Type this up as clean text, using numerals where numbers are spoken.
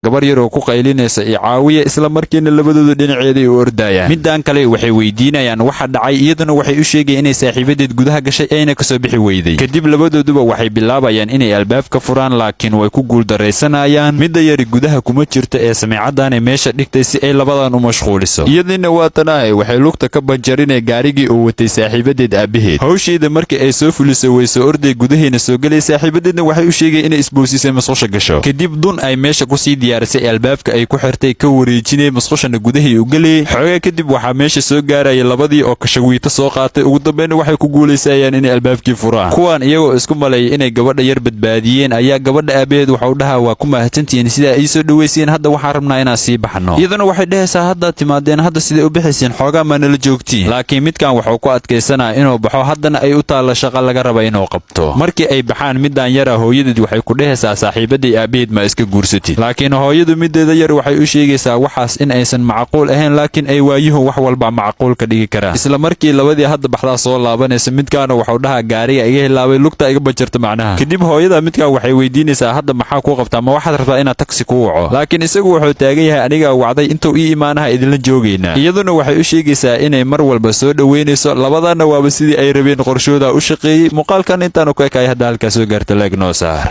Gabar yar oo ku qaylinaysa iyo caawiya. Isla markiina labadooda dhinaceeday u ordayaan. Midaan kale waxay weydiinayaan waxa dhacay, iyaduna waxay u sheegayaan inay saaxiibadeed gudaha gashay ayna kasoo bixi weyday. Kadib labadooduba waxay bilaabayaan inay albaabka furaan, laakiin way ku guuldaraysanayaan. Midda yari gudaha kuma jirto ee sameecadaanay meesha dhigtay si ay labadan u mashquuliso. Iyadiina waa tanahay, waxay lugta ka banjarinay gaarigii uu watay saaxiibadeed aabaheed. Hawsheeda markii ay soo fuliso, way soo orday, gudahayna soo gelay. Saaxiibadeedna waxay u sheegay inay isboosisay, musqusha gasho. Kadib dun ay meesha kusii diyaarisay albaabka ay ku xirtay ka wareejinay, musqushana gudahay u gelayay. Xoogaa kadib waxaa meesha soo gaaraya labadii oo kashawiito soo qaatay. Ugu dambeynna waxay ku guulaysayaan inay albaabkii furaan. Kuwan iyagoo isku maleeyay inay gabadha yar badbaadiyeen ayaa gabadha aabaheed waxau dhahaa: "Waa ku mahadsantihiin sidaa ii soo dhoweyseen, hadda waxaan rabnaa inaan sii baxno." Iyaduna waxay dhehaysaa: "Haddaad timaadeen, hadda siday u bixayseen? Xoogaa maa nala joogtiin?" Laakiin midkan wuxuu ku adkaysanaa inuu baxo, haddana ay u taalla shaqa laga raba inuu qabto. Markii ay baxaan, midaan yara hooyadeed waxay ku dhehaysaa: "Saaxiibaday aabaheed ma iska guursatid?" Laakiin hooyadu mideeda yar waxay u sheegaysaa waxaas in aysan macquul ahayn, laakiin ay waayuhu wax walba macquul ka dhigi karaan. Isla markii labadii hadda baxdaa soo laabanaysa. Midkaana waxuu dhahaa: "Gaariga iga hilaabay, lugta iga bajarta." Macnaha kadib hooyada midkan waxay weydiinaysaa: "Hadda maxaa kuu qabtaa? Ma waxaad rabtaa inaad taksi kuu waco?" Laakiin isagu wuxuu taagan yahay: "Anigaa wacday, intuu ii imaanaha idinla joogaynaa." Iyaduna waxay u sheegaysaa inay mar walba soo dhoweynayso. Labadana waaba sidii ay rabeen, qorshooda u shaqeeyey. Muuqaalkan intaanu ku ekaay. Hadda halkaa soo gaarta, like noo saar.